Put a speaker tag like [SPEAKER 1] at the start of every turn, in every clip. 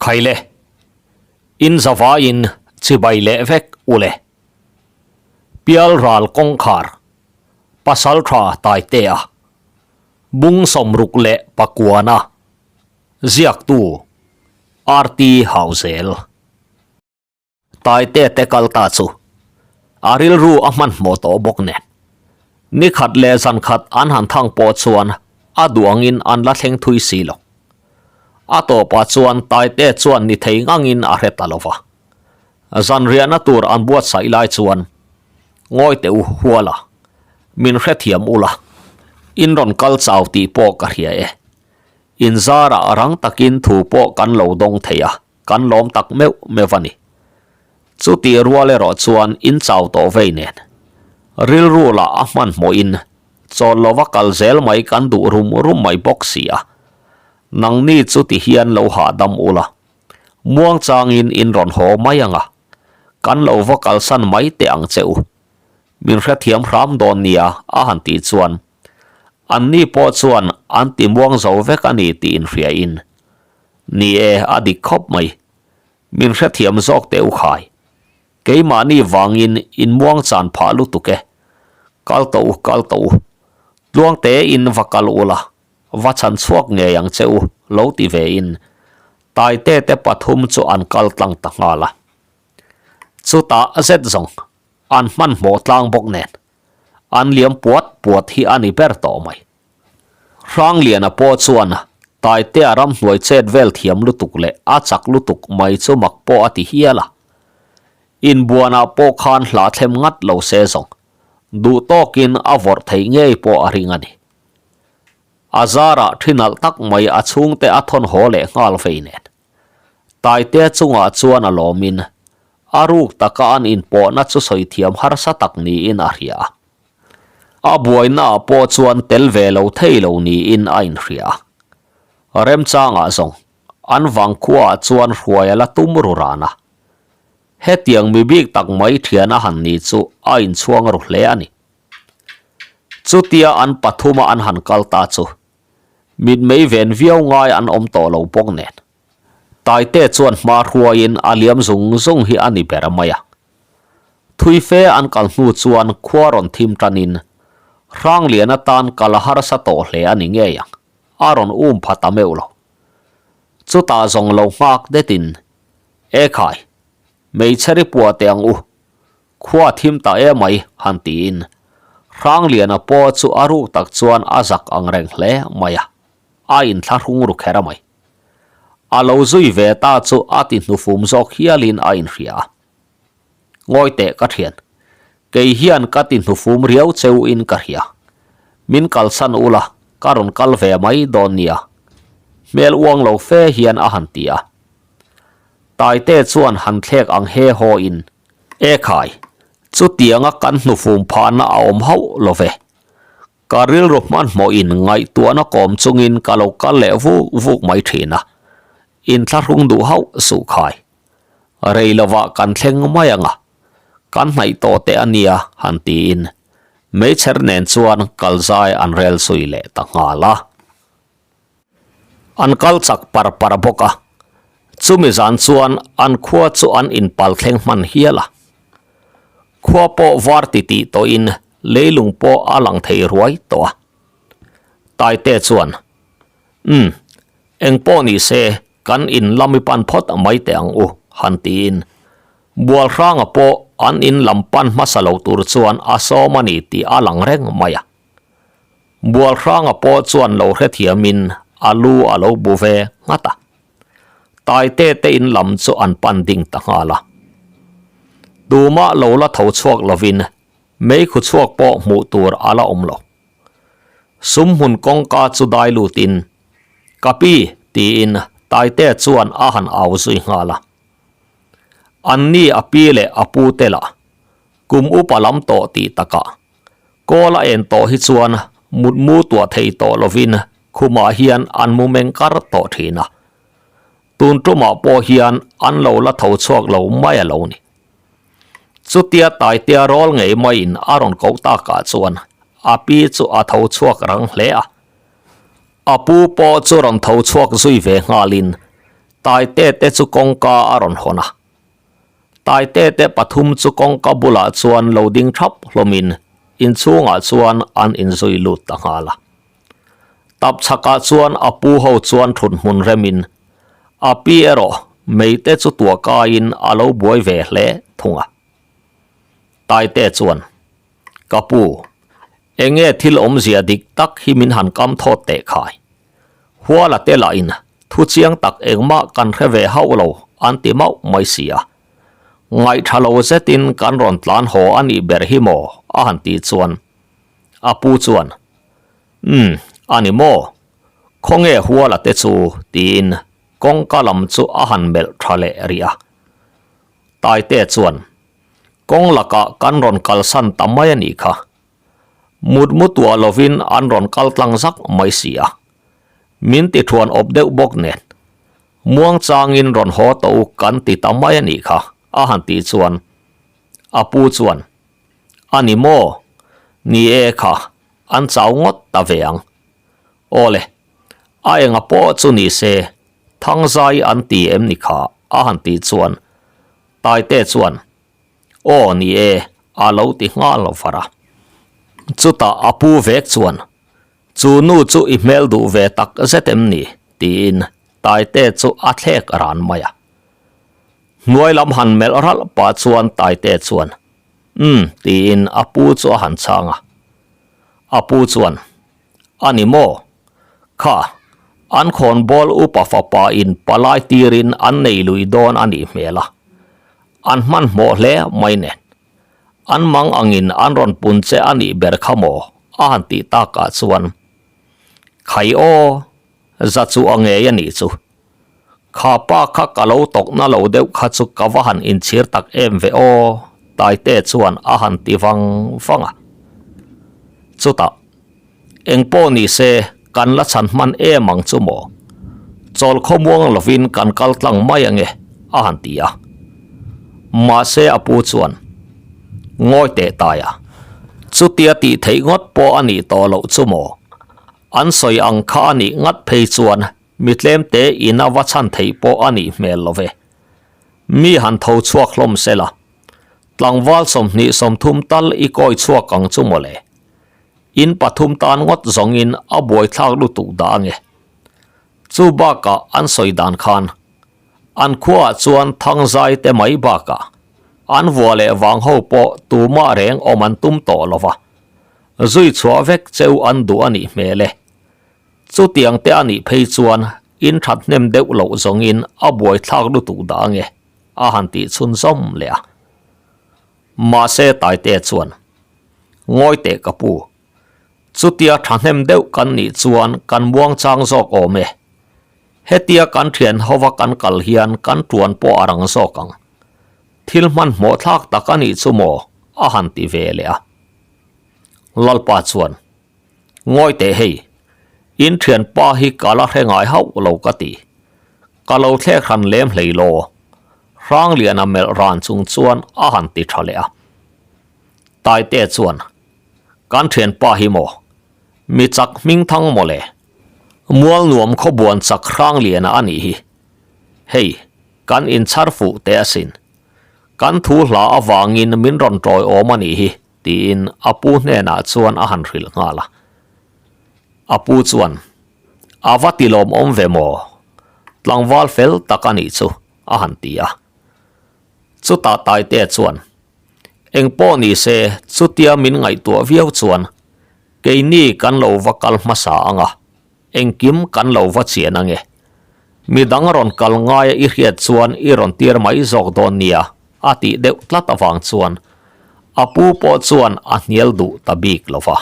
[SPEAKER 1] Khaile, in zavaiin chibai leh vek ule. Pialral kawngkhar, Pasaltha Taitea, Bung 66 na, ziaktu RT Hauzel. Taite te kal ta chu a rilru a hmanhmawh tawh bawk nen. Ni khat leh zan khat an han thang pawh chuan a duh angin an la thleng thui si lo. A tawpah chuan Taite chuan ni thei ngangin a hre ta lo va. Zan riahna tur an buatsaih lai chuan Ngawi teh u Huala, min hrethiam ula, in rawn kal chau tih pawh ka hria e. In zarah rang takin thu pawh kan lo dawng thei a. Kan lawm tak meuh meuh a ni. Chutih rual erawh chuan in chau tawh vei nen. Rilru lah a hmanhmawhin chawl lova kal zel mai kan duh rum rum mai bawk si a. Nangni chu ti hian lo hahdam ula. Muangchangin in rawn haw mai anga. Kan lo va kalsan mai teh ang che u. Min hrethiam hram dawn nia a han tih chuan anni pawh chuan an ti muang zo vek a ni tih inhriain Ni e, a dik khawp mai. Min hrethiam zawk teh u khai. Keimahni vangin in muang chan phah lutuk e. Kal tawh u, kal tawh u. Tluang te in va kal u la, va chhan chhuak ngei ang che u, lo ti ve in. Taite te pathum chu an kal tlang ta nghal a. Chutah zet zawng, an hmanhmawh tlang bawk nen. An liam puat puat hi a ni ber tawh mai. Hrangliana pawh chuan Taitea ramhnuai chet vel thiam lutuk leh a chak lutuk mai chu mak pawh a ti hial a. Inbuanah pawh khan hlah thlem ngat lo se zawng duh tawkin a vawrh theih ngei pawh a ring a ni. A zarah thinalh tak mai a chhungte a thawn haw leh nghal vei nen. Taitea chungah chuan a lawmin a ruk taka an inpawhna chu sawi thiam harsa tak niin a hria a. A buainaah pawh chuan tel ve lo thei lo niin a inhria a. Remchangah zawng an vangkhuaah chuan hruai a la tum ru ran a. Hetiang mi bik tak mai thian a han ni chu a inchhuang ru hle a ni. Chutia an pathuma an han kal ta chu mitmei ven viau ngai an awm tawh lo bawk nen. Taite chuan hma hruaiin a liam zung zung hi a ni ber mai a. Thui fe an kal hnu chuan khua rawn thim tanin Hranglian atan kal a harsa tawh hle a ni ngei ang, a rawn um pha ta meuh lo. Chutah zawng lo nghak detin, E khai, hmeichhe ri puah teh ang u, khua thim ta em mai han tiin Hrangliana pawh chu a ruk tak chuan a zak ang reng hle mai a, a inthlahrung ru kher mai. A lo zui ve ta chu a ti hnufum zawk hialin a inhria a. Ngawi teh ka thian, kei hian ka ti hnufum riau cheu in ka hria. Min kalsan ula, ka rawn kal ve mai dawn nia. Hmel uang lo fe hian a han ti a. Taite chuan han thlek ang he haw in, E khai, chutianga kan hnufum phahna a awm hauh lo ve. Ka rilru hmanhmawhin ngaihtuahna kawm chungin ka lo kal leh vuk vuk mai thin a, inthlahrung duh hauh suh khai. Rei lovah kan thleng mai ang a, kan hnaih tawh teh a nia han tiin meichher nen chuan kalzai an rel zui leh ta nghal a. An kal chak par par bawk a, chumi zan chuan an khua chu an inpal thleng hman hial a. Khua pawh var titih tawhin leilung pawh a lang thei ruai tawh a. Taite chuan, Umm, eng pawh ni se kan in lam i pan phawt mai teh ang u, han tiin Bualhranga pawh an in lam pan hmasa lo tur chuan a sawm a ni tih a lang reng mai a. Bualhranga pawh chuan lo hrethiamin a lu a lo bu ve nghat a. Taite te in lam chu an pan ding ta nghal a. Tumah lo la tho chhuak lovin meikhu chhuak pawh hmuh tur a la awm lo. Sum hmun kawngka chu dai lutin, Ka pi, tiin Taite chuan a han au zui nghal a. Anni a pi leh a pu te lah kum upa lam tawh tih takah Kawl a en tawh hi chuan mutmu tuah thei tawh lovin khumah hian an mu meng kar tawh thin a. Tun tumah pawh hian an lo la tho chhuak lo mai a lo ni. Chutia Taitea rawl ngei maiin a rawn koh takah chuan a pi chu a tho chhuak rang hle a. A pu pawh chu rawn tho chhuak zui ve nghalin. Taite te chu kawngka a rawn hawn a. Taite te pathum chu kawngka bulah chuan lo ding thap hlawmin inchhungah chuan an inzui lut ta nghal a. Tap chhakah chuan a pu ho chuan thut hmun remin a pi erawh meite chu tuah kaiin a lo buai ve hle thung a. Taite chuan, Ka pu, enge thil awmzia dik tak hi min han kam thawt teh khai. Huala te lahin thu chiang tak engmah kan hre ve hauh lo an ti mauh mai si a. Ngaihtha lo zetin kan rawn tlan haw a nih ber hi maw? a han tih chuan a pu chuan, Umm, a ni maw? Khawnge Huala te chu? tiin kawngka lam chu a han melh tha leh rih a. Taite chuan, Kawng lakah kan rawn kalsan ta mai a nih kha. Mut mu tuah lovin an rawn kal tlang zak mai si a. Min ti thuan awp deuh bawk nen. Muang changin rawn haw tawh u kan ti ta mai a nih kha, a han tih chuan a pu chuan, A ni maw? Ni e kha, an chau ngawt ta ve ang. Aw le, a enga pawh chu ni se, Thangzai an ti em ni kha, a han tih chuan Taite chuan, Aw ni e, a lo ti nghal var a. Chutah a pu vek chuan, Chu nu chu i hmel duh ve tak zet em ni? tiin Taite chu a thlek ran mai a. Hnuai lam han melh ralh pah chuan Taite chuan, Umm, tiin a pu chu a han chhang a. A pu chuan, A ni maw? Kha, an khawnbawl upa fapa in palai tirin an nei lui dawn a nih hmel a. An hmanhmawh hle mai nen. An mang angin an rawn pun che a nih ber kha maw? a han tih takah chuan, Khai aw, za chu a ngei a nih chu. Kha pa kha ka lo tawkna lo deuh kha chu ka va han inchhir tak em ve aw, Taite chuan a han ti vang vang a. Chutah, Eng pawh ni se, kan la chhan hman em ang chu maw? Chawl khawmuang lovin kan kal tlang mai ange, a han ti a. Mahse a pu chuan, Ngawi teh Taia, chutia tih theih ngawt pawh a nih tawh loh chu maw? An sawi ang kha a nih ngat phei chuan Mi tlemte in a va chhan theih pawh a nih hmel lo ve. Mi han tho chhuak hlawm se la. Tlangval 20 30 tal i kawi chhuak ang chu mawle. In pathum tan ngawt zawngin a buaithlak lutuk dah ange. Chu bakah an sawi dan khan an khuaah chuan thangzai te mai bakah an vua leh vang ho pawh tumah reng awm an tum tawh lo va. Zui chhuah vek cheu an duh a nih hmel e. Chutiang te a nih phei chuan in that hnem deuh loh zawngin a buaithlak lutuk dah ange, a han tih chhunzawm leh a. Mahse Taite chuan, Ngawi teh ka pu, chutia thahnem deuh kan nih chuan kan muangchang zawk awm e. Hetia kan thian hova kan kal hian kan tuan pawh a rang zawk ang. Thil hmanhmawh thlak tak a nih chu maw, a han ti ve leh a. Lalpa chuan, Ngawi teh hei, in thianpa hi ka la hre ngai hauh lo ka ti. Ka lo thlek hran lem hlei law. Hrangliana melh ran chung chuan a han ti tha leh a. Taite chuan, Kan thianpa hi maw? Mi chak hming thang maw le? Mual nuam khawbuan chak Hrangliana a nih hi. Hei, kan inchhar fuh teh asin. Kan thu hla avangin min rawn tawiawm a nih hi. Tiin a pu hnenah chuan a han hrilh nghal a. A pu chuan, A va ti lawmawm ve maw? Tlangval fel tak a nih chu, a han ti a. Chutah Taitea chuan, Eng pawh ni se, chutia min ngaihtuah viau chuan keini kan lo va kal hmasa ang a, engkim kan lo va chian ang e. Midang rawn kal ngaia i hriat chuan i rawn tir mai zawk dawn nia, a tih deuh tlat avang chuan a pu pawh chuan a hnial duh ta bik lo va.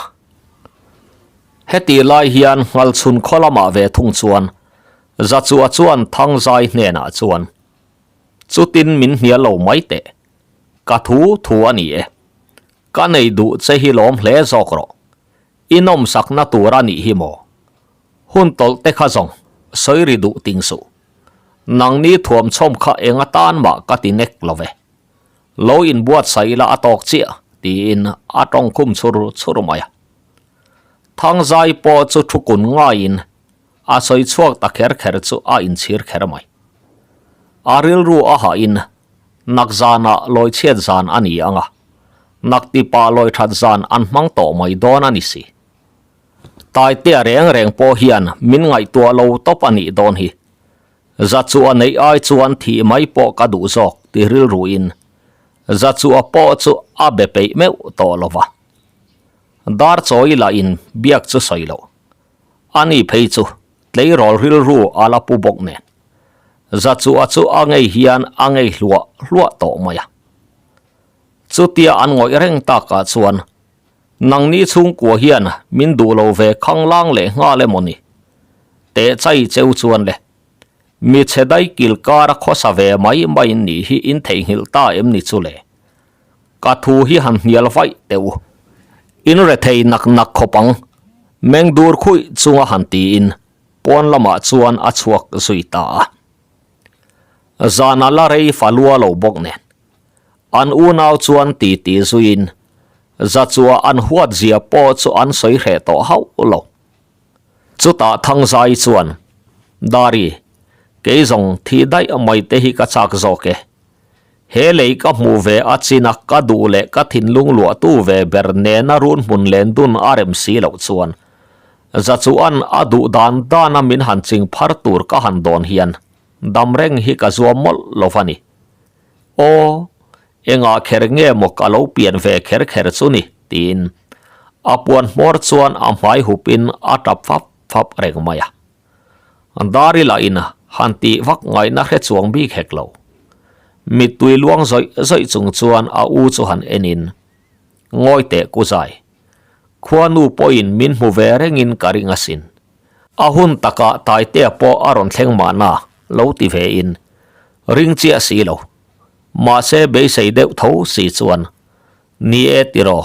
[SPEAKER 1] Hetih lai hian Nghalchhun khaw lamah ve thung chuan Zachua chuan Thangzai hnenah chuan, Chutin min hnial lo mai teh, ka thu thu a ni e. Ka nei duh che hi lawm hle zawk rawh. I nawmsakna tur a nih hi maw? Hun tawlh te kha zawng sawi ri duh ting suh. Nangni thuamchhawm kha eng atan mah ka ti nek lo ve. Lo inbuatsaih ila a tawk chiah, tiin a tawng khum chhur chhur mai a. Thangzai pawh chu thu kun ngaiin a sawi chhuak ta kher kher chu a inchhir kher mai. A rilru a hahin nak zanah lawi chhiat zan a ni ang a, nak tipa lawi that zan an hmang tawh mai dawn a ni si. Taitea reng reng pawh hian min ngaihtuah lo tawp a nih dawn hi. Za chu a neih ai chuan thih mai pawh ka duh zawk ti rilruin za chu a pawh chu a be peih meuh tawh lo va. Dar chawi lahin biak chu sawi loh. A ni phei chu tleirawl rilru a la pu bawk nen. Za chu a chu a ngei hian a ngei hluah hluah tawh mai a. Chutia an ngawih reng takah chuan Nangni chhungkua hian min duh lo ve khanglang leh nghal emaw ni? Teh chai cheu chuan le. Mi chhe dai kil kar a khawsa ve mai mai in nih hi in theihnghilh ta em ni chu le? Ka thu hi han hnial vaih teh u. In rethei nak nak khawp ang. Meng dur khuih chunga han tiin pawn lamah chuan a chhuak zui ta a. Zan a la rei fa lua lo bawk nen. An unau chuan titi zuiin Zachua an huat zia pawh chu an sawi hreh tawh hauh lo. Chutah Thangzai chuan, Dari, kei zawng thih daih mai te hi ka chak zawk e. He lei ka hmuh ve a china ka duh leh ka thinlung luahtu ve ber nena run hmun len dun a rem si loh chuan Zachuan a duh dan dana min han ching phar tur ka han dawn hian dam reng hi ka zuam mawlh lo va ni. Aw, engah kher nge maw ka lo pian ve kher kher chu ni? tiin a puan hmawr chuan a hmai hupin a tap fap fap reng mai a. Dari lahin han tih vak ngaihna hre chuang bik hek lo. Mittui luang zawih zawih chung chuan a u chu han enin, Ngawi teh ku zai, khuanu pawhin min hmu ve rengin ka ring asin. A hun takah Taitea pawh a rawn thleng mahna lo ti vein ring chiah si lo. Mahse beisei deuh tho si chuan ni e tiraw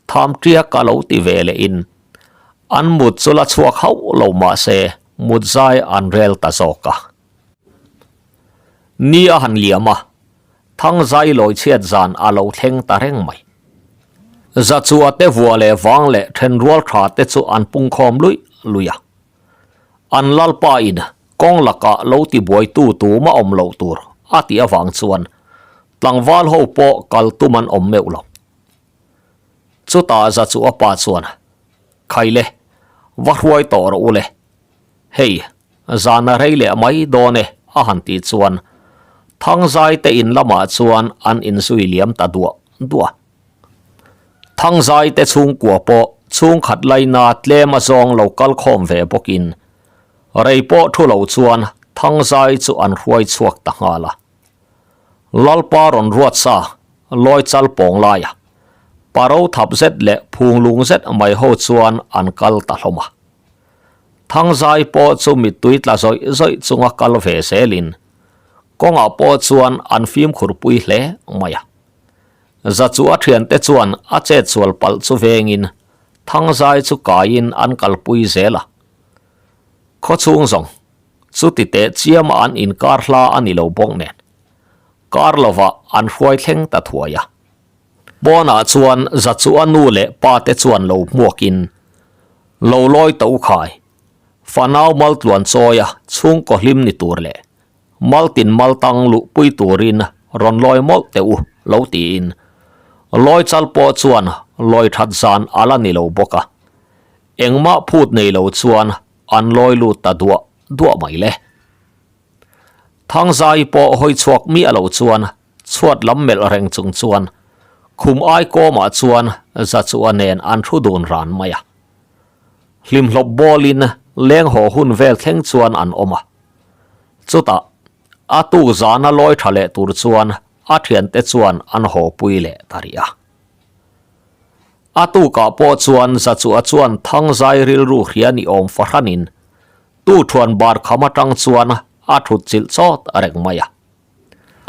[SPEAKER 1] tham ṭiak a lo ti ve lehin an mut chu la chhuak hauh lo mahse mut zai an rel ta zawk a. Ni a han liam a, Thangzai lawi chhiat zan a lo thleng ta reng mai. Zachua te vua leh vang leh thenrual tha te chu an pungkhawm luih luih a. An lalpa in kawng lakah lo ti buaitu tuma awm loh tur a tih avang chuan tlangval ho pawh kal tum an awm meuh lo. Chutah Zachua pa chuan, Khaile, va hruai tawh rawh u le. Hei, zan a rei leh mai dawn e a han tih chuan Thangzai te in lamah chuan an inzui liam ta duah duah. Thangzai te chhungkua pawh chhungkhat laina tlem a zawng lo kal khawm ve bawkin rei pawh thu lo chuan Thangzai chu an hruai chhuak ta nghal a. Lalpa rawn ruat sa lawi chal pawng laia paro thap zet leh phunglung zet mai ho chuan an kal ta hlawm a. Thangzai pawh chu mittui tla zawih zawih chunga kal ve zelin kawngah pawh chuan an fimkhur pui hle mai a. Zachu a thiante chuan a chetsual palh chu vengin Thangzai chu kaiin an kalpui zel a. Khawchhung zawng chuti teh chiama an inkar hla a ni lo bawk nen kar lovah an hruai thleng ta thuai a. Pawnah chuan Zachu a nu leh pa te chuan lo hmuakin Lo lawi to khai, fanau maltluan chawia chhungkaw hlim ni tur leh maltin maltang luhpui turin rawn lawi mawlh teh u lo tiin lawi chal pawh chuan lawi that zan a la ni lo bawk a, engmah phut nei lo chuan an lawi lut ta duah duah mai le. Thangzai pawh hawi chhuak miah lo chuan Chhuat lam melh reng chung chuan khum ai kawmah chuan Zachua nen an thu dun ran mai a. Hlimhlawp bawlin leng haw hun vel thleng chuan an awm a. Chutah a tuk zana lawi tha leh tur chuan a thiante chuan an haw pui leh ta rih a. A tukah pawh chuan Zachua chuan Thangzai rilru hria ni awm fahranin tu thuan bar kham atang chuan a thut chilh chawt reng mai a.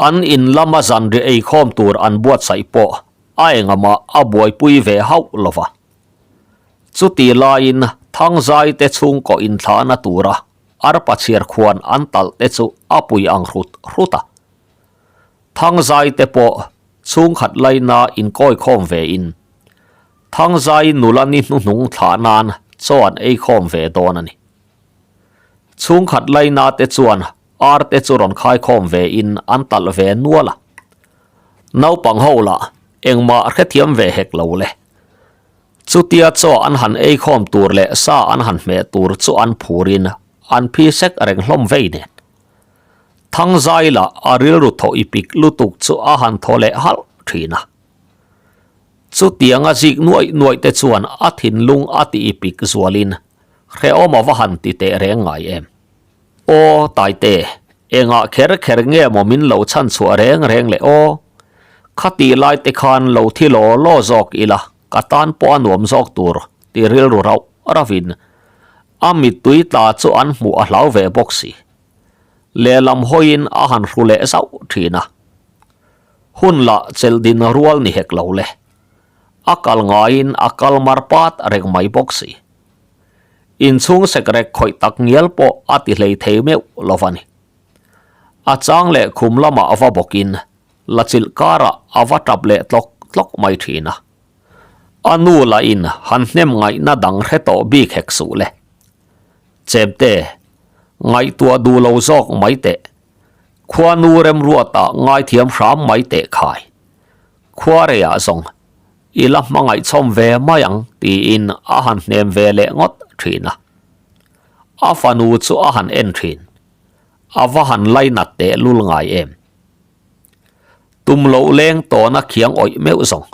[SPEAKER 1] An in lama zanriah eikhawm tur an buatsaih pawh a engamah a buaipui ve hauh lo va. Chuti laiin Thangzai te chhungkaw inthlahna tura arpa chhiar khuan an talh te chu a pui ang hrut hrut a. Thangzai te pawh chhungkhat laina inkawikhawm ve in Thangzai nula ni hnuhnung thlah nan chaw an eikhawm ve dawn a ni. Chhungkhat laina te chuan. Ar te chu rawn khaikhawm ve in an talh ve nual a. Naupang ho lah engmah hrethiam ve hek lo le. Chutia chaw an han eikhawm tur leh sa an han hmeh tur chu an phur in an phi sek reng hlawm vei nen. Thangzai lah a rilru thaw i pik lutuk chu a han thaw leh halh thin a. Chutianga zik nuaih nuaih te chuan a thinlung a ti i pik zualin hrehawm a va han ti teh reng ngai em. Aw Taite, engah kher kher nge maw min lo chhan chhuah reng reng le aw? Khatih lai te khan lo thi law law zawk ila ka tan pawh a nuam zawk tur ti rilru rauh rauhin a mittui tla chu an hmuh a hlau ve bawk si. Lehlam hawiin a han hru leh zauh thin a. Hun lah chelh din rual ni hek lo le. A kal ngaiin a kal mar pat reng mai bawk si. Inchhung sekrek khawih tak ngial pawh a ti hlei thei meuh lo va ni. A chang leh khum lamah a va bawkin la chilh karah a va tap leh tlawk tlawk mai thin a. A nu lahin han hnem ngaihna dang hre tawh bik hek suh le. Chemte, ngaihtuah duh lo zawk mai teh. Khuanu remruatah ngaithiam hram mai teh khai. Khuareiah zawng I la hmangaihchawm ve mai ang tiin a han hnem ve leh ngawt thin a. A fanu chu a han en thin. A va han lainat teh lul ngai em. Tum loh leng tawna khiang awih meuh zawng.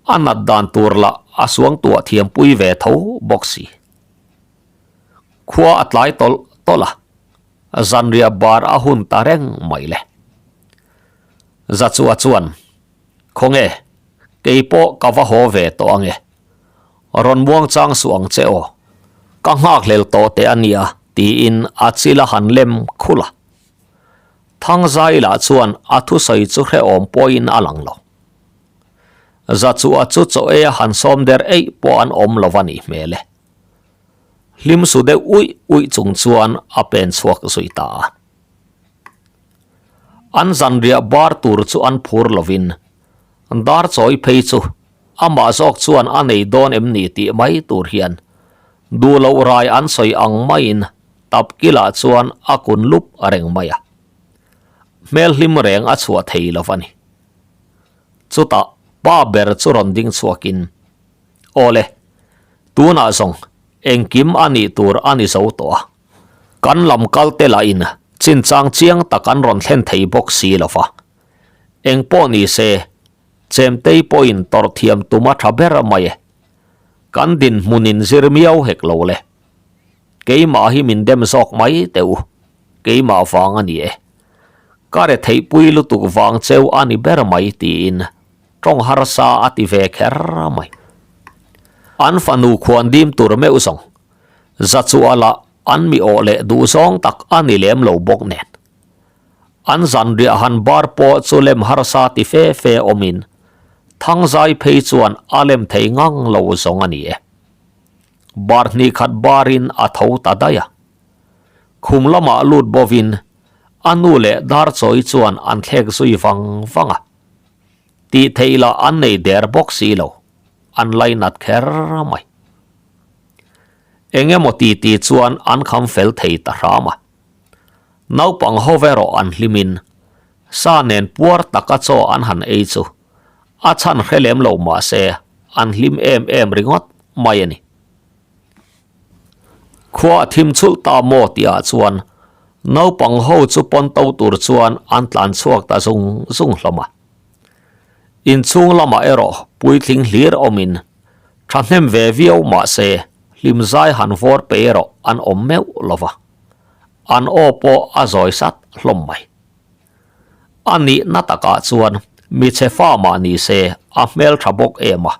[SPEAKER 1] A nat dan tur lah a suangtuah thiampui ve tho bawk si. Khua a tlai tawlh tawlh a, zanriah bar a hun ta reng mai le. Zachua chuan. Khawnge, kei pawh ka va haw ve tawh ange. Rawn muang chang suh ang che aw. Ka nghakhlel tawh teh a nia tiin a chil a han lem khulh a. Thangzai lah chuan a thusawi chu hrehawm pawhin a lang lo. Zachua chu chaw ei a han sawm der eih pawh an awm lo va nih hmel e. Hlim su deuh uih uih chung chuan a pen chhuak zui ta a. An zanriah bar tur chu an phur lovin dar chawi phei chu amah zawk chuan a nei dawn em ni tih mai tur hian duh loh rai an sawi ang maiin tapkilah chuan a kun lup reng mai a. Hmel hlim reng a chhuah thei lo a ni. Chutah pa ber chu rawn ding chhuakin, Awle, tunah zawng engkim a nih tur a ni zo tawh a. Kan lam kal te lahin chinchang chiang tak an rawn thlen thei bawk si lo va. Eng pawh ni se, Chemtei pawhin tawrh thiam tum a tha ber mai e. Kan dinhmun in zir miau hek lo le. Keimah hi min dem zawk mai teh u, keimah vang a ni e. Ka retheihpui lutuk vang cheu a ni ber mai tiin tawng harsa a ti ve kher mai. An fanu khuan dim tur meuh zawng Zachuah lah an mi awh leh duh zawng tak a ni lem lo bawk nen. An zanriah han bar pawh chu lem harsa ti fe fe awmin Thangzai phei chuan a lem thei ngang lo zawng a ni e. Bar hnih khat barin a tho ta daih a. Khum lamah lut bovin a nu leh Darchawi chuan an thlek zui vang vang a. Tih theih lah an nei der bawk si lo, an lainat kher mai. Eng emaw ti ti chuan an kham fel thei ta hram a. Naupang ho erawh an hlimin sa nen puar taka chaw an han ei chu a chhan hre lem lo mah se an hlim em em ringawt mai a ni. Khua a thim chhulh ta maw tihah chuan naupang ho chu pawn to tur chuan an tlan chhuak ta zung zung hlawm a. Inchhung lamah erawh puitling hlir awmin Thahnem ve viau mahse hlimzai han vawr pe erawh an awm meuh lo va, an aw pawh a zawi sat hlawm mai. A nihna takah chuan michhe fa mah ni se a hmel tha bawk em a,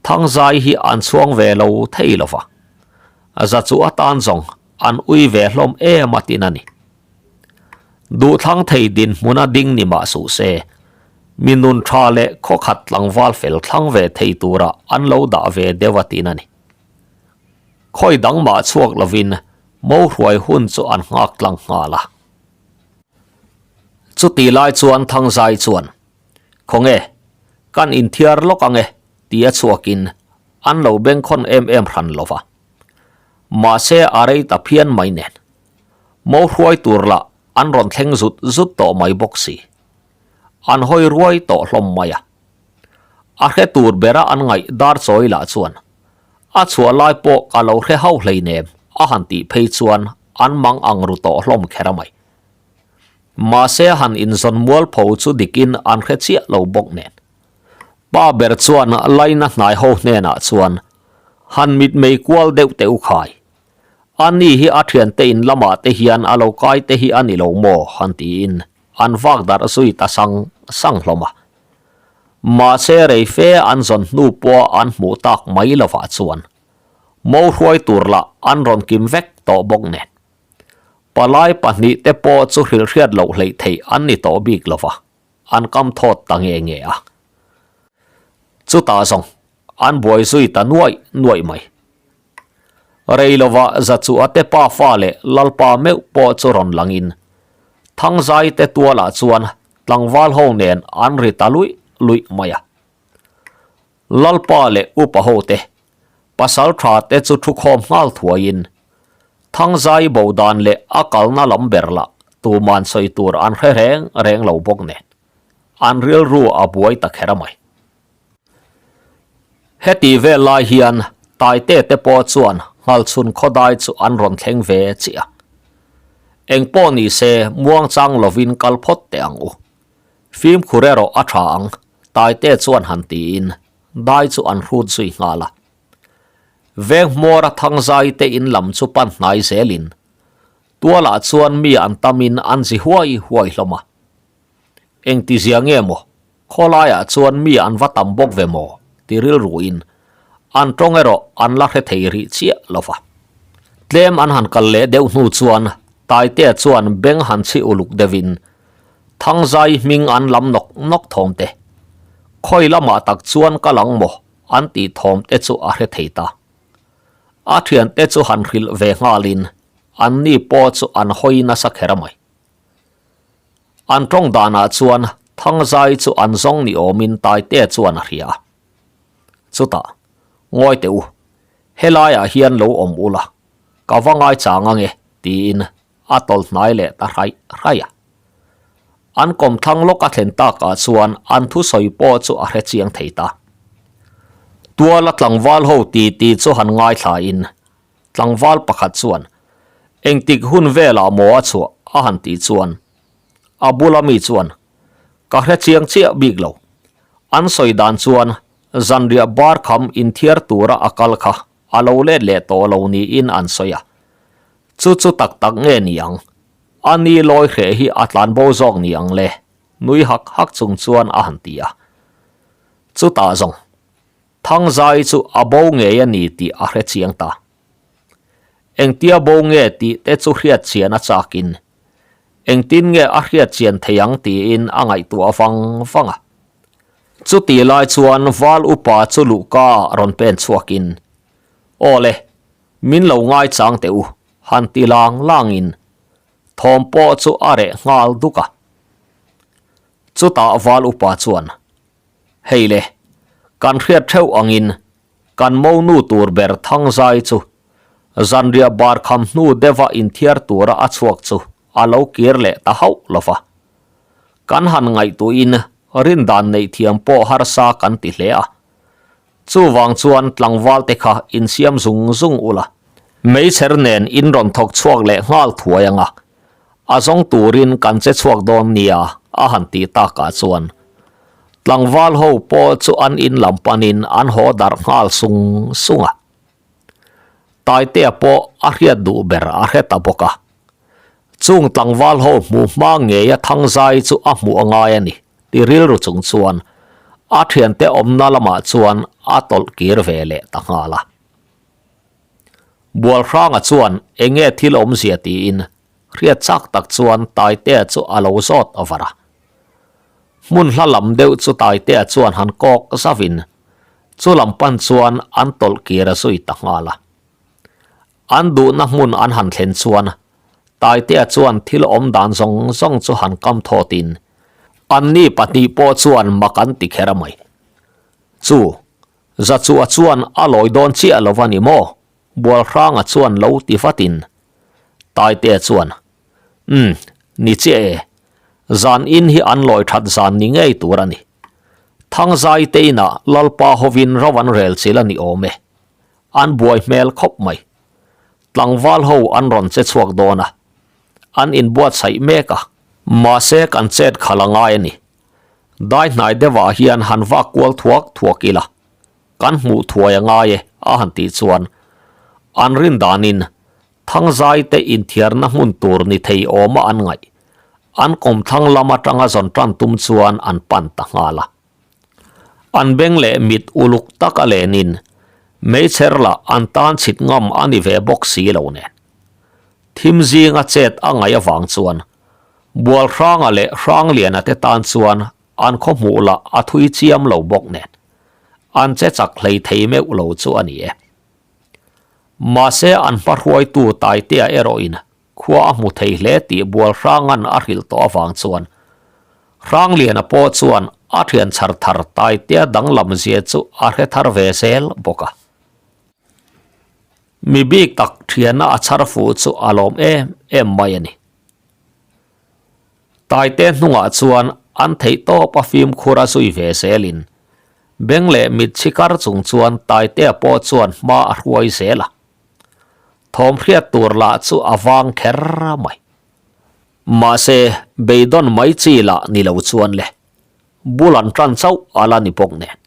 [SPEAKER 1] thangzai hi an chhuang ve lo thei lo va, za chu atan zawng an ui ve hlawm em a tin a ni. Duhthlang thei dinhmuna ding ni mah suh se, mi nun tha leh khawkhat tlangval fel thlang ve thei tura an lo dah ve deuh a tin a ni. Khawi dang mah chhuak lovin mo hruai hun chu an nghak tlang nghal a. Chuti lai chuan Thangzai chuan, Khawnge, kan inthiar lawk ange tia chhuakin an lo bengkhawn em em hran lova. Mahse a rei ta phian mai nen. Mo hruai tur lah. an rawn thleng zut zut tawh mai bawk si. An hawi ruai tawh hlawm mai a. A hre tur bera an ngaih dar chawi lah chuan a chhuah lai pawh ka lo hre hau hleinem a han tih phei chuan an mang ang ru tawh hlawm kher a mai. Mahse han inzawn mualpho chu dikin an hre chiah lo bawk nen. Pa ber chuan laina hnai ho hnenah chuan han mitmei kual deuh teh u khai. A ni hi a thiante in lamah te hian a lo kai te hi a ni lo maw han tiin an vak darh zui ta sang sang hlawm a. Mahse rei fe an zawn hnu pawha an hmuh tak mai lovah chuan mo hruai tur lah an rawn kim vek tawh bawk nen. Palai pahnih te pawh chu hrilhhriat loh hleih theih an ni tawh bik lova, an kam thawt ta nge nge a. Chutah zawng an buai zui ta nuaih nuaih mai. Rei lova Zachuah te pa fa leh Lalpa meuh pawh chu rawn langin Thangzai te tualah chuan tlangval ho nen an ri ta luih luih mai a. Lalpa leh upa ho te, pasal tha te chu thu khawm nghal thuaiin Thangzai bo dan leh a kalna lam ber lah tuman sawi tur an hre reng reng lo bawk nen an rilru a buai ta kher a mai. Heti vel lai hian Taite te pawh chuan Nghalchhun khawdai chu an rawn thleng ve chiah a. Eng pawh ni se muangchang lovin kal phawt teh ang u. Fimkhur erawh a tha ang, Taite chuan han tiin dai chu an hrut zui nghal a. Veng hmawra Thangzai te in lam chu pan hnai zelin tualah chuan mi an tamin an zi huai huai hlawm a. Engtizia nge maw? Khawlaiah chuan mi an va tam bawk ve maw? ti rilruin an tawng erawh an la hre thei rih chiah lo va. Tlem an han kal leh deuh hnu chuan Taitea chuan beng han chhi uluk deuhin Thangzai hming an lam nawk nawk thawm te, khawi lamah tak chuan kal ang maw an tih thawm te chu a hre thei ta. A thiante chu han hrilh ve nghalin anni pawh chu an hawi nasa kher mai. An tawng danah chuan Thangzai chu an zawng ni awmin Taitea chuan a hria a. Chutah, Ngawi teh u, helaiah hian lo awm ula, ka va ngaichang ange, tiin a tawlh hnai leh ta hraih hraih a. An kawmthlang lawk a thlen takah chuan an thusawi pawh chu a hre chiang thei ta. Tuala tlangval ho titi chu han ngaithlain Tlangval pakhat chuan, Engtik hun velah maw a chhuah? a han tih chuan a bula mi chuan, Ka hre chiang chiah bik lo. An sawi dan chuan zanriah bar kham inthiar tura a kal kha a lo let leh tawh lo niin an sawi a. Chu chu tak tak nge ni ang? A ni lawi hreh hi a tlanbo zawk ni ang le? Nui hak hak chung chuan a han ti a. Chutah zawng. Thangzai chu a bo ngei a ni tih a hre chiang ta. Engtia bo nge tih te chu hriat chian a chakin, engtin nge a hriat chian thei ang tiin a ngaihtuah vang vang a. Chutih lai chuan Val upa chu luhka ah rawn pen chhuakin, Aw le, min lo ngaichang teh u, han ti lang langin thawm pawh chu a reh nghal duk a. Chutah Val upa chuan, Hei le, kan hriat theuh angin kan monu tur ber Thangzai chu zanriah bar kham hnu deuha inthiar tura a chhuak chu a lo kir leh ta hauh lo va. Kan han ngaihtuahin rindan neih thiam pawh harsa kan ti hle a. Chuvang chuan tlangval te kha insiam zung zung ula, meichher nen in rawn thawk chhuak leh nghal thuai anga A zawng turin kan che chhuak dawn nia a han tih takah chuan tlangval ho pawh chu an in lam panin an haw darh nghal sung sung a. Taitea pawh a hriat duh ber a hre ta bawk a. Chung tlangval ho hmuh hma ngeia Thangzai chu a hmuh a ngai a ni ti rilru chung chuan a thiante awmna lamah chuan a tawlh kir ve leh ta nghal a. Bualhranga chuan enge thil awmzia tiin hriat chak tak chuan Taitea chu a lo zawt avar a. Hmun hla lam deuh chu Taitea chuan han kawk zavin chu lam pan chuan an tawlh kir a zui ta nghal a. An duhna hmun an han thlen chuan Taitea chuan thil awm dan zawng zawng chu han kam thawtin anni pahnih pawh chuan mak an ti kher a mai. Chu Zachua chuan a lawi dawn chiah lo a ni maw? Bualhranga chuan lo ti vatin Taitea chuan, Umm, Ni chiah e, zan in hi an lawi that zan ni ngei tur a ni. Thangzai te inah Lalpa hovin ro an rel chil a ni awm e. An buai hmel khawp mai. Tlangval ho an rawn che chhuak dawn a, an inbuatsaih mek a. Mahse kan chet khalh a ngai a ni. Dai hnai deuhah hian han vak kual thuak thuak ila, kan hmuh thuai a ngai e a han tih chuan an rin danin Thangzai te inthiarna hmun tur ni thei awma an ngaih. An kawmthlang lam atanga zawn tan tum chuan an pan ta nghal a. An beng leh mit uluk tak a lenin meichher lah an tan chhit ngam a ni ve bawk si lo nen. Thim zinga chet a ngaih avang chuan Bualhranga leh Hrangliana te tan chuan an khaw hmuh lah a thui chiam lo bawk nen an che chak hlei thei meuh lo chu a ni e. Mahse an hma hruaitu Taitea erawhin khua a hmu thei hle tih Bualhranga'n a hrilh tawh avang chuan Hrangliana pawh chuan a thian chhar thar Taitea danglam zia chu a hre thar ve zel bawk a. Mi bik tak thiana a chhar fuh chu a lawm em em mai a ni. Taite hnungah chuan an theih tawp a fimkhur a zui ve zelin beng leh mit chhi kar chung chuan Taitea pawh chuan hma a hruai zel a. Thawm hriat tur lah chu a vang kher mai. Mahse, beidawn mai chi lah ni lo chuan le, bul an tan chauh a la ni bawk nen.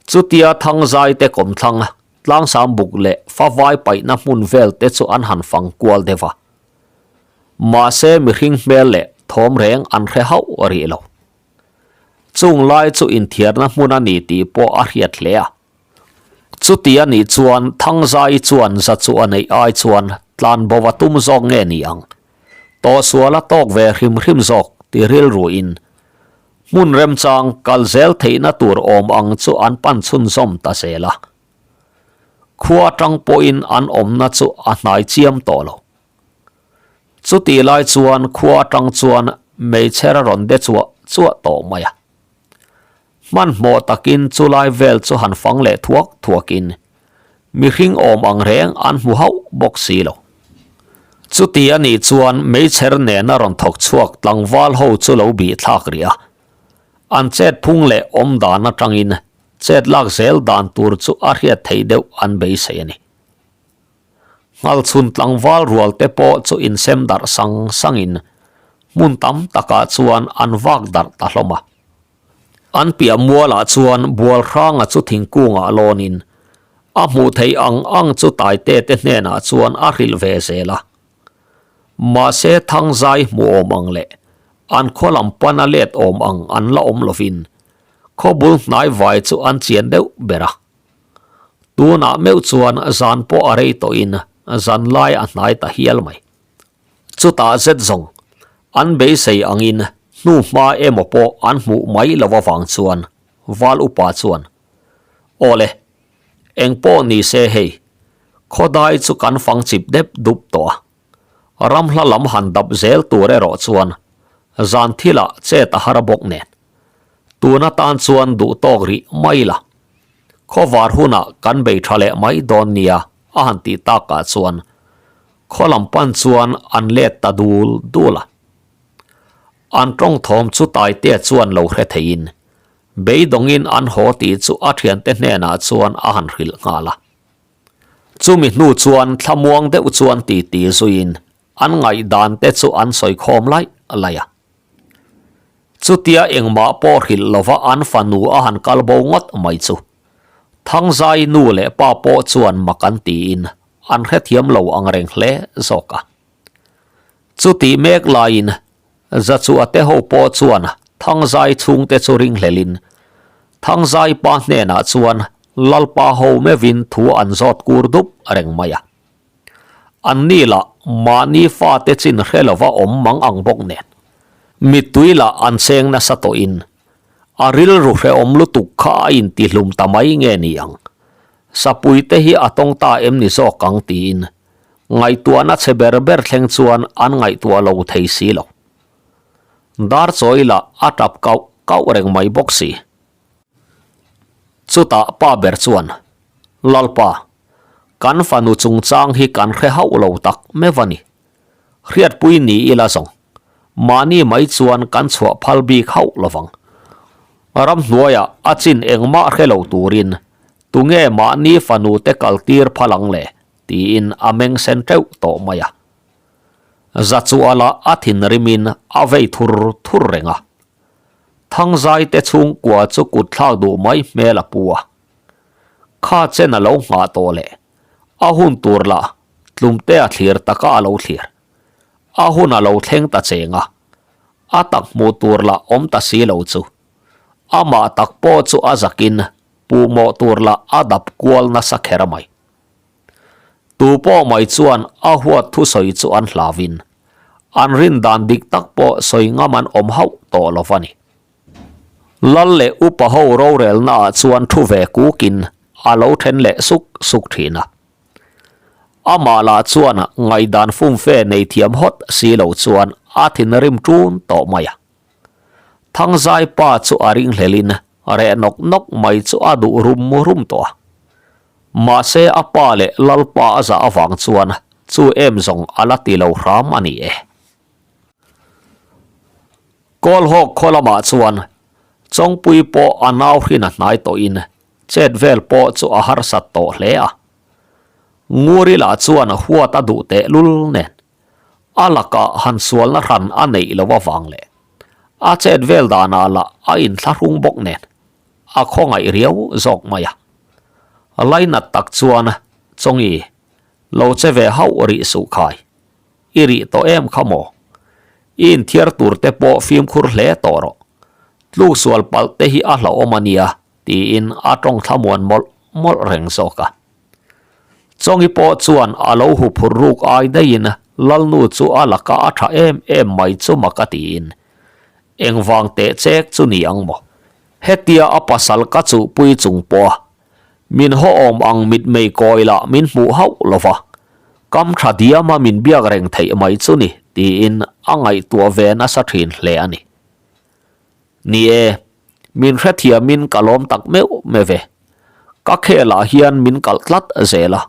[SPEAKER 1] Chutia Thangzai te kawmthlang, Tlangsam buk leh Favai paihna hmun vel te chu an han fang kual deuh a. Mahse mihring hmel leh thawm reng an hre hauh rih lo. Chung lai chu inthiarna hmun a ni tih pawh a hriat hle a. Chuti a nih chuan Thangzai chuan za chu a neih ai chuan tlan bo a tum zawk nge ni ang? Tawhsual a tawk ve hrim hrim zawk ti rilruin hmun remchang kal zel theihna tur awm ang chu an pan chhunzawm ta zel a. Khua atang pawhin an awmna chu a hnai chiam tawh lo. Chutih lai chuan khua atang chuan meichher a rawn de chuah chuah tawh mai a. Hmanhmawh takin chulai vel chu han fang leh thuak thuakin mihring awm ang reng an hmu hauh bawk si lo. Chuti a nih chuan meichher nena rawn thawk chhuak tlangval ho chu lo bih thlak rih a. An chet phung leh awm dan atangin chet lak zel dan tur chu a hriat theih deuh an beisei a ni. Nghalchhun tlangval rual te pawh chu insem darh sang sangin hmun tam takah chuan an vak darh ta hlawm a. An piah mualah chuan Bualhranga chu thingkungah lawnin a hmuh theih ang ang chu Taite te hnenah chuan a hrilh ve zel a. Mahse Thangzai hmuh awm ang leh an khaw lam pana let awm ang an la awm lovin khaw bul hnai vai chu an chian deuh ber a. Tunah meuh chuan zan pawh a rei tawhin zan lai a hnai ta hial mai. Chutah zet zawng an beisei angin hnu hma emaw pawh an hmuh mai lo avang chuan Val upa chuan, Awle, eng pawh ni se hei, khawdai chu kan fang chip dep dup tawh a, ram hla lam han dap zel tur erawh chuan zan thilah chet a har bawk nen, tun atan chuan duh tawk rih mai la, khawvar hunah kan bei tha leh mai dawn nia a han tih takah chuan khaw lam pan chuan an let ta dul dul a. An tawng thawm chu Taitea chuan lo hre theiin beidawngin an haw tih chu a thiante hnenah chuan a han hrilh nghal a. Chumi hnu chuan thlamuang deuh chuan titi zuiin an ngaihdan te chu an sawi khawm laih laih a. Chutia engmah pawh hrilh lova an fanu a han kal bo ngawt mai chu Thangzai nu leh pa pawh chuan mak an tiin an hrethiam lo ang reng hle zawk a. Chutih mek laiin Zachua te ho pawh chuan Thangzai chhungte chu ringhlelin Thangzai pa hnenah chuan Lalpa ho meuhin thu an zawt kur dup reng mai a. An ni lah mahni fate chin hre lova awm mang ang bawk nen mittui lah an cheng nasa tawhin a rilru hrehawm lutuk kha a intihlum ta mai nge ni ang. Sapui te hi a tawng ta em ni zawk ang tiin ngaihtuahna chhe ber ber thleng chuan an ngaihtuah lo thei si lo. Dar chawi lah a tap kauh kauh reng mai bawk si. Chutah pa ber chuan, Lalpa, kan fanu chungchang hi kan hre hauh lo tak meuh a ni. Hriatpui ni ila zawng. Mahni mai chuan kan chhuah phal bik hauh lovang. Ramhnuaiah a chin engmah hre lo turin tunge mahni fanu te kaltir phal ang le tiin a meng sen teuh tawh mai a. Zachuala a thinrimin a vei thur thur reng a. Thangzai te chhungkua chu kut thlak duh mai hmel a pu a. Kha chen a lo nghah tawh leh a hun tur lah tlumte a thlir taka a lo thlir. A hun a lo thleng ta cheng a, a tak hmuh tur lah awm ta si lo chu. Amah tak pawh chu a zakin puhmawh tur lah a dap kual nasa kher mai. Tu pawh mai chuan a huat thusawi chu an hlauin, an rin dan dik tak pawh sawi ngam an awm hauh tawh lo va ni. Lal leh upa ho rorelnaah chuan thu ve kukin a lo then leh suk suk thin a. Amah lah chuan ngaihdan fumfe nei thiam hawt si lo chuan a thinrim ṭun tawh mai a. Thangzai pa chu a ringhlelin reh nawk nawk mai chu a duh rum rum tawh a. Mahse a pa leh Lalpa a zah avang chuan chu em zawng a la ti lo hram a ni e. Kawlhawk khaw lamah chuan Chawngpui pawh a nau hrin a hnai tawhin chet vel pawh chu a harsat tawh hle a. Nguri lah chuan huat a duh teh lul nen a lakah han sualna hran a neih loh avang leh a chet vel danah lah a inthlahrung bawk nen a khawngaih riau zawk mai a. Lainat tak chuan Chawngi lo che ve hauh rih suh khai. I rih tawh em kha maw? I inthiar tur te pawh fimkhur hle tawh rawh. Tluk sual palh te hi a hlauhawm a nia tiin a tawng thlamuan mawlh mawlh reng zawk a. Chawngi pawh chuan a lo huphurh ruk ai daihin Lalnu chu a laka a tha em em mai chu mak a tiin engvang teh chek chu ni ang maw? Hetia a pasal ka chuhpui chung pawh a Min haw awm ang mitmei kawi lah min hmuh hauh lo va, kam tha diama min biak reng theih mai chu ni tiin a ngaihtuah ve nasa thin hle a ni. Ni e, min hrethiamin ka lawm tak meuh meuh ve. Ka khelah hian min kalh tlat zel a,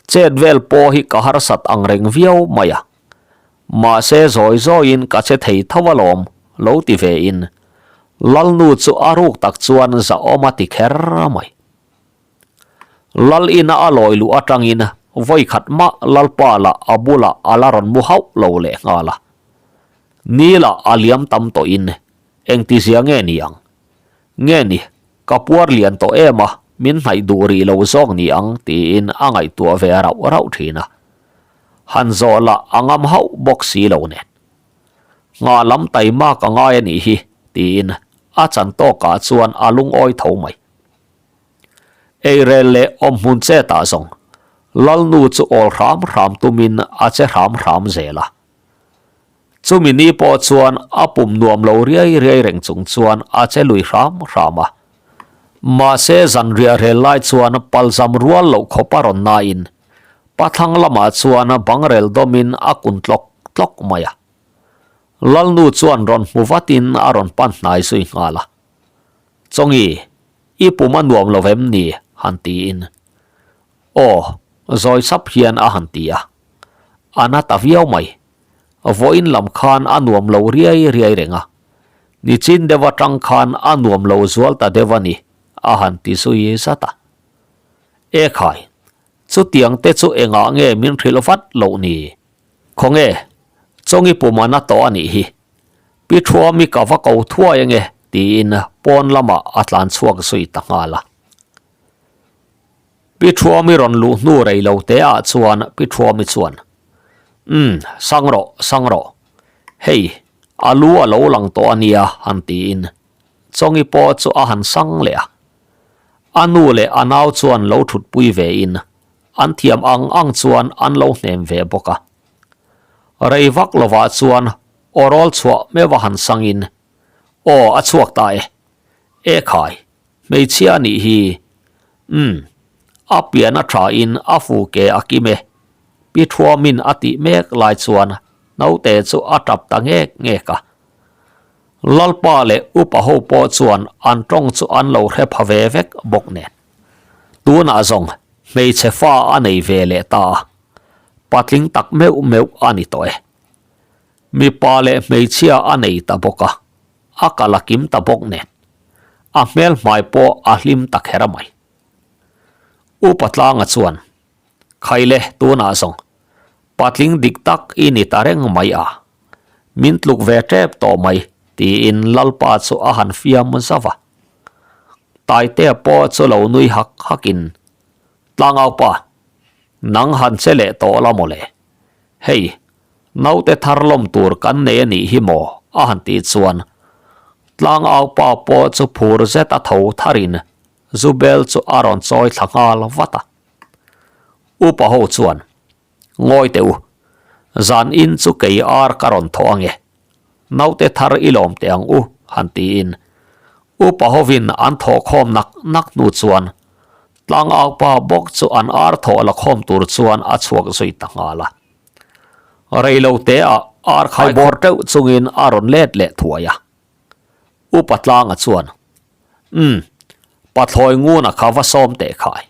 [SPEAKER 1] chet vel pawh hi ka harsat ang reng viau mai a. Mahse zawi zawiin ka che thei tho alawm lo ti ve in Lalnu chu a ruk tak chuan zahawm a ti kher mai. Lal ina a lawi luh atangin vawi khat mah Lalpa lah a bulah a la rawn mu hauh lo leh nghal a. Ni lah a liam tam tawhin engtizia nge ni ang? Nge ni, ka puar lian tawh em a, min hnaih duh rih lo zawk ni ang tiin a ngaihtuah ve rauh rauh thin a. Han zawh lah a ngam hauh bawk si lo nen. Nghah lam taimak a ngai a nih hi tiin a chan tawkah chuan a lungawi tho mai. Eirel leh awmhmun chetah zawng Lalnu chu awl hram hram tumin a che hram hram zel a. Chumi ni pawh chuan a pum nuam lo riai riai reng chung chuan a che lui hram hram a. Mahse zanriah rel lai chuan palzam rual loh khawp a rawn nain pathlang lamah chuan bangrel dawmin a kun tlawk tlawk mai a. Lalnu chuan rawn hmu vatin a rawn pan hnai zui nghal a. Chawngi, i pum a nuam lo vem ni? han tiin. Aw, zawi sap hian a han ti a. A na ta viau mai. Vawiin lam khan a nuam lo riai riai reng a. Nichin deuh atang khan a nuam lo zual ta deuh a ni, a han ti zui zat a. E khai, chutiang te chu engah nge min hrilh vat loh ni? Khawnge, Chawngi pum a na tawh a nih hi. Pi Thuami ka va ko thuai ange, tiin pawn lamah a tlan chhuak zui ta nghal a. Pi Thuami rawn luh hnu rei lo te ah chuan Pi Thuami chuan, Umm, sang rawh, sang rawh. Hei, a lu a lo lang tawh a nia, han tiin Chawngi pawh chu a han sang leh a. A nu leh a nau chuan lo thutpui ve in an thiam ang ang chuan an lo hnem ve bawk a. Rei vak lovah chuan aw rawl chhuah meuh a han sangin, Aw, a chhuak ta e. E khai, Hmeichhia anih hi. Umm, a pian a tha in a fu ke a kim e. Pi Thuamin a tih mek lai chuan naute chu a tap ta ngek ngek a. Lalpa leh upa ho pawh chuan an tawng chu an lo hre pha ve vek bawk nen. Tunah zawng hmeichhe fa a nei ve leh ta a, patling tak meuh meuh a ni tawh e. Mipa leh hmeichhia a nei ta bawk a, a kal a kim ta bawk nen, a hmel hmai pawh a hlim ta kher mai. Upa Tlanga chuan, Khaile tunah zawng, patling dik tak i ni ta reng mai a, min tluk ve tep tawh mai, tiin Lalpa chu a han fiam zauh a. Taitea pawh chu lo nui hak hakin, Tlangaupa, nang han che leh tawh la mawle. Hei, naute thar lawm tur kan nei a nih hi maw? a han tih chuan Tlangaupa pawh chu phur zet a tho tharin Zubel chu a rawn chawi thla nghal vat a. Upa ho chuan, Ngawi teh u, zan in chu kei ar ka rawn thawh ange, naute thar i lawm teh ang u, han tiin upa hovin an thawh khawm nak nak hnu chuan Tlangaupa bawk chu an ar thawh la khawm tur chuan a chhuak zui ta nghal a. Reilo te ah ar khai bawr teuh chungin a rawn let leh thuai a. Upa Tlanga chuan, Umm, pathlawi nguna kha va sawm teh khai.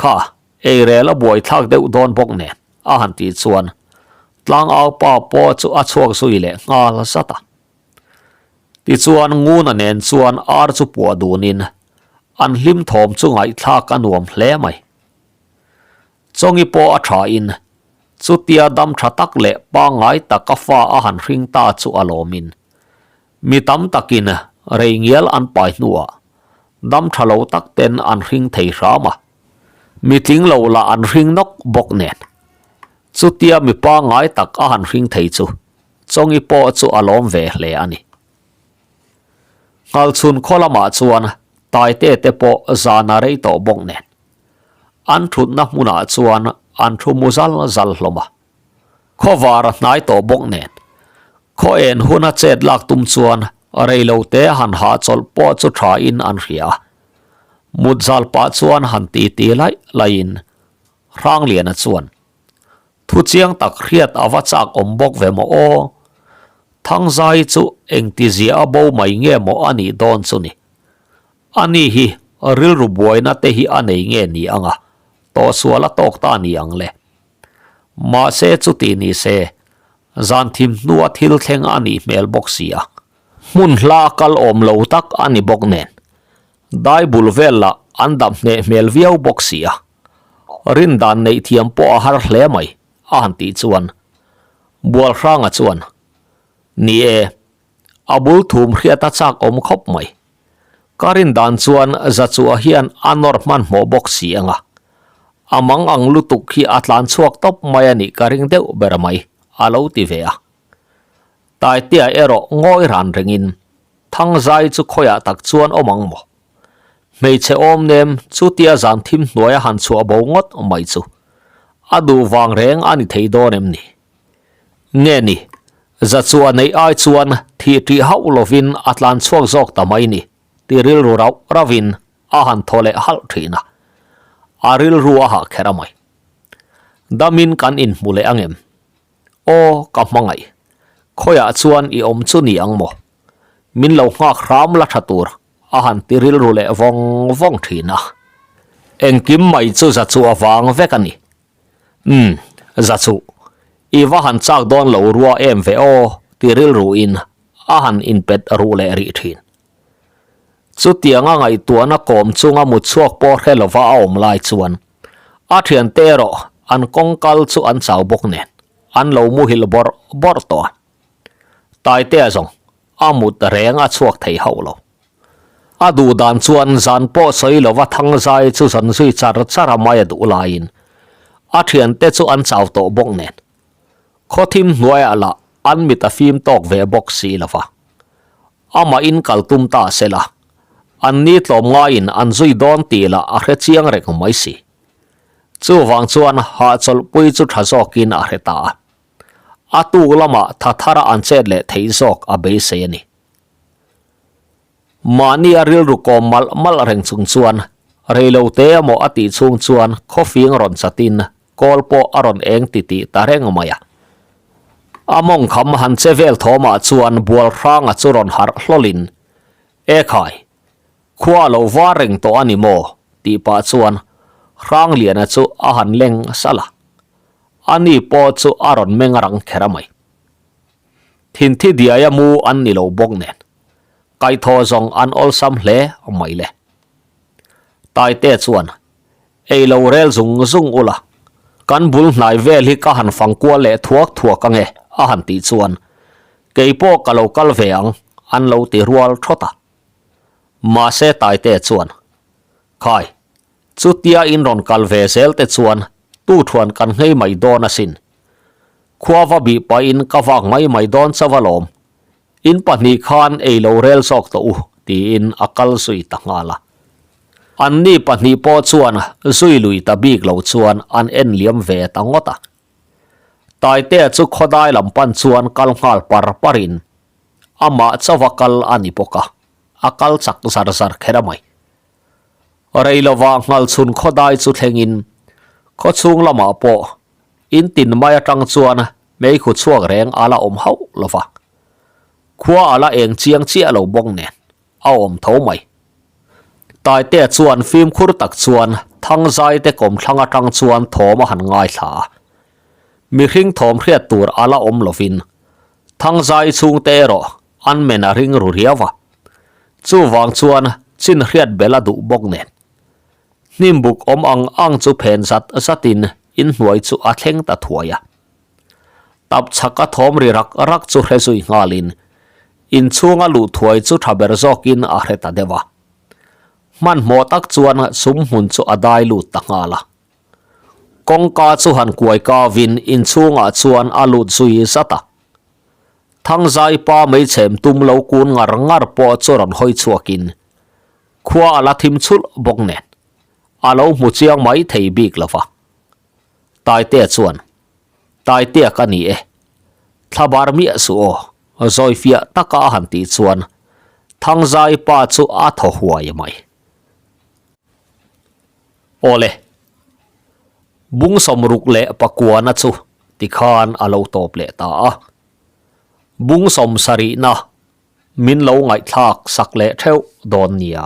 [SPEAKER 1] Kha, eirel a buaithlak deuh dawn bawk nen, a han tih chuan Tlangaupa pawh chu a chhuak zui leh nghal zat a. Tichuan Nguna nen chuan ar chu puah dunin an hlim thawm chu ngaihthlak a nuam hle mai. Chawngi pawh a thain chutia dam tha tak leh pangngai taka fa a han hring ta chu a lawmin mi tam takin rei ngial an pai hnuah dam tha lo tak ten an hring thei hram a, mi tling lo lah an hring nawk bawk nen chutia mi pangngai tak a han hring thei chu Chawngi pawh chu a lawm ve hle a ni. Nghalchhun khaw lamah chuan Taite te pawh zan a rei tawh bawk nen. An thutna hmunah chuan an thu mu zal zal hlawm a. Khawvar a hnai tawh bawk nen. Khaw en huna chet lak tum chuan reilo te han hahchawlh pawh chu tha in an hria a. Mut zal pah chuan han titi laih laihin Hrangliana chuan Thu chiang tak hriat a va chak awm bawk ve maw aw? Thangzai chu engtizia a bo mai nge maw a nih dawn chu ni? Ani hi rilru buaina te hi a nei nge ni ang a, tawhsual a tawk ta ni ang le. Mahse chuti ni se, zan thim hnua thil thleng a nih hmel bawk si a. Hmun hla kal awm lo tak a ni bawk nen, dai bul vel lah an dap hneh hmel viau bawk si a. Rin dan neih thiam pawh a har hle mai, a han tih chuan Bualhranga chuan, Ni e, a bul thum hriat a chak awm khawp mai. Ka rin dan chuan Zachuah hian a nawr hmanhmawh bawk si ang a, a mang ang lutuk hi a tlan chhuak tawp mai a nih ka ring deuh ber mai, a lo ti ve a. Taitea erawh ngawi ran rengin Thangzai chu khawiah tak chuan awm ang maw? Hmeichhe awm nem chutia zan thim hnuaia han chhuah bo ngawt mai chu a duh vang reng a ni thei dawn em ni? Nge ni, Zachuah neih ai chuan thih ṭih hauh lovin a tlan chhuak zawk ta mai ni ti rilru rauh rauhin a han thaw leh halh ṭhin a, a rilru a hah kher a mai. Damin kan inhmu leh ang em? Aw, ka hmangaih. Khawiah chuan i awm chu ni ang maw? Min lo nghak hram la tha tur, a han ti rilru leh vawng vawng thin a. Engkim mai chu Zachu a vang vek a ni. Umm, Zachu, i va han chak dawn lo rua em ve aw, ti rilru in a han inpet ruh leh rih thin. Chutianga ngaihtuahna kawm chunga mutchhuak pawh hre lova a awm lai chuan a thiante erawh an kawng kal chu an chau bawk nen an lo muhil bawrh bawrh tawh a. Taitea zawng a mut reng a chhuak thei hauh lo. A duh dan chuan zan pawh sawi lova thangzai chu zan zui char char a mai a duh laiin a thiante chu an chau tawh bawk nen khawthim hnuaiah lah an mit a fim tawk ve bawk si lova. Amah in kal tum ta se la, an ni tlawm ngaiin an zui dawn tih lah a hre chiang reng mai si. Chuvang chuan hahchawlhpui chu tha zawkin a hre ta a. A tuk lamah tha thara an chet leh theih zawk a beisei a ni. Mahni a rilru kawm malh malh reng chung chuan reilo te emaw a tih chhung chuan khawfing rawn chatin kawl pawh a rawn eng titih ta reng mai a. A mawngkham han che vel thawmah chuan Bualhranga chu rawn harh hlawlin, E khai, khua a lo var reng tawh a ni maw? tih pah chuan Hrangliana chu a han leng salh a. Ani pawh chu a rawn meng rang kher a mai. Thinthi diaia mu an ni lo bawk nen, kaihthawh zawng an awlsam hle mai le. Taite chuan, Ei lo rel zung zung ula, kan bul hnai vel hi ka han fang kual leh thuak thuak ange a han tih chuan, Kei pawh ka lo kal ve ang an lo ti rual thawt a. Mahse Taite chuan, Khai, chutia in rawn kal ve zel te chuan tu thuan kan nghei mai dawn asin. Khua va bih pahin ka vak mai mai dawn chauh alawm. In pahnih khan ei lo rel zawk tawh u, tiin a kal zui ta nghal a. Anni pahnih pawh chuan zui lui ta bik lo chuan an en liam ve ta ngawt a. Taitea chu khawdai lam pan chuan kal nghal par parin amah chauha kal a ni bawk a, a kal chak zar zar kher a mai. Rei lova nghalchhun khawdai chu thlengin khawchhung lamah pawh In tin mai atang chuan meikhu chhuak reng a la awm hauh lo va, khua a la eng chiang chiah lo bawk nen a awm tho mai. Taitea chuan fimkhur tak chuan Thangzai te kawmthlang atang chuan thawm a han ngaithla a, mihring thawm hriat tur a la awm lovin Thangzai chhungte erawh an men a ring ru riau a, chuvang chuan chin hriat belh a duh bawk nen Hnimbuk awm ang ang chu phen zat zatin inhnuai chu a thleng ta thuai a. Tap chhaka thawm ri rak rak chu hre zui nghalin inchhunga luh thuai chu tha ber zawkin a hre ta deuh a. Hmanhmawh tak chuan sum hmun chu a dai lut ta nghal a. Kawngka chu han kuai kavin inchhungah chuan a lut zui zat a. Thangzai pa meichhem tum lo kun ngar ngar pawh chu rawn hawi chhuakin Khua a la thim chhulh bawk nen a lo hmu chiang mai thei bik lo va. Taitea chuan, Taitea ka ni e, thlabar miah suh aw, zawifiah taka a han tih chuan Thangzai pa chu a thaw huai mai. Awle, bung sawmruk leh pakuana chu tikhan a lo tawp leh ta a. Bung sawmsarihna Min lo ngaihthlak sak leh theuh dawn nia.